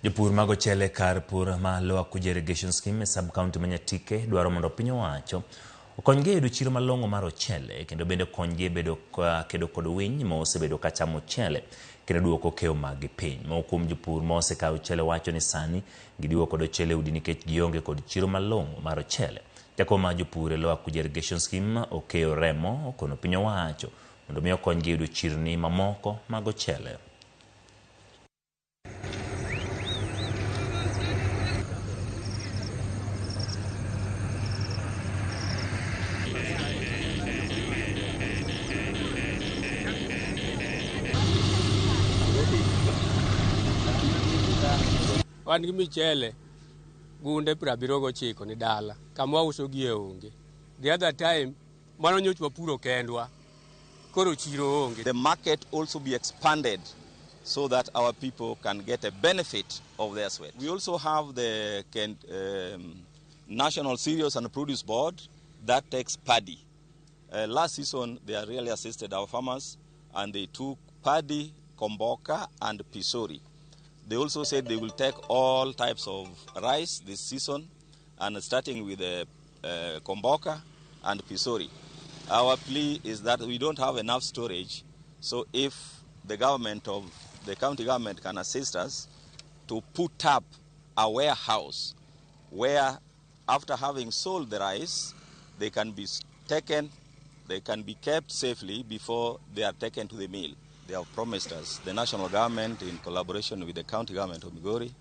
Jopur mag ochele kar pur ma Lower Kuja Irrigation Scheme e sub-county ma Nyatike dwaro mondo piny owacho okonygi e yudo chiro malong'o mar ochele kendo bende okonygi e bedo kedo kod winy ma osebedo ka chamo ochele kendo duoko keyo maggi piny. Moko kuom jopur ma osekayo ochele wacho ni sani gidiwo kod ochele e udi nikech gionge kod chiro malong'o mar ochele. Jakom mar jopur e Lower Kuja Irrigation Scheme Okeyo Remo okono piny owacho mondo mi okonygi yudo chirni mamoko mag ochele. Wan gi michele gunde 79 ni dala kama wauso gie onge. The other time mano nyocha wapuro kendwa koro chiro onge. The market also be expanded so that our people can get a benefit of their sweat. We also have the National Cereals and Produce Board that takes paddy. Last season, they really assisted our farmers and they took paddy, komboka and pisori. They also said they will take all types of rice this season, and starting with the komboka and pisori. Our plea is that we don't have enough storage, so if the government of the county government can assist us to put up a warehouse where, after having sold the rice, they can be taken, they can be kept safely before they are taken to the mill. They have promised us, the national government in collaboration with the county government of Migori,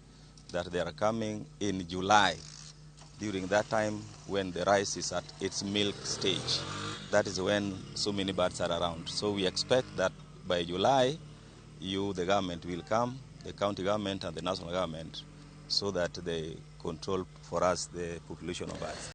that they are coming in July, during that time when the rice is at its milk stage. That is when so many birds are around. So we expect that by July, you, the government, will come, the county government and the national government, so that they control for us the population of birds.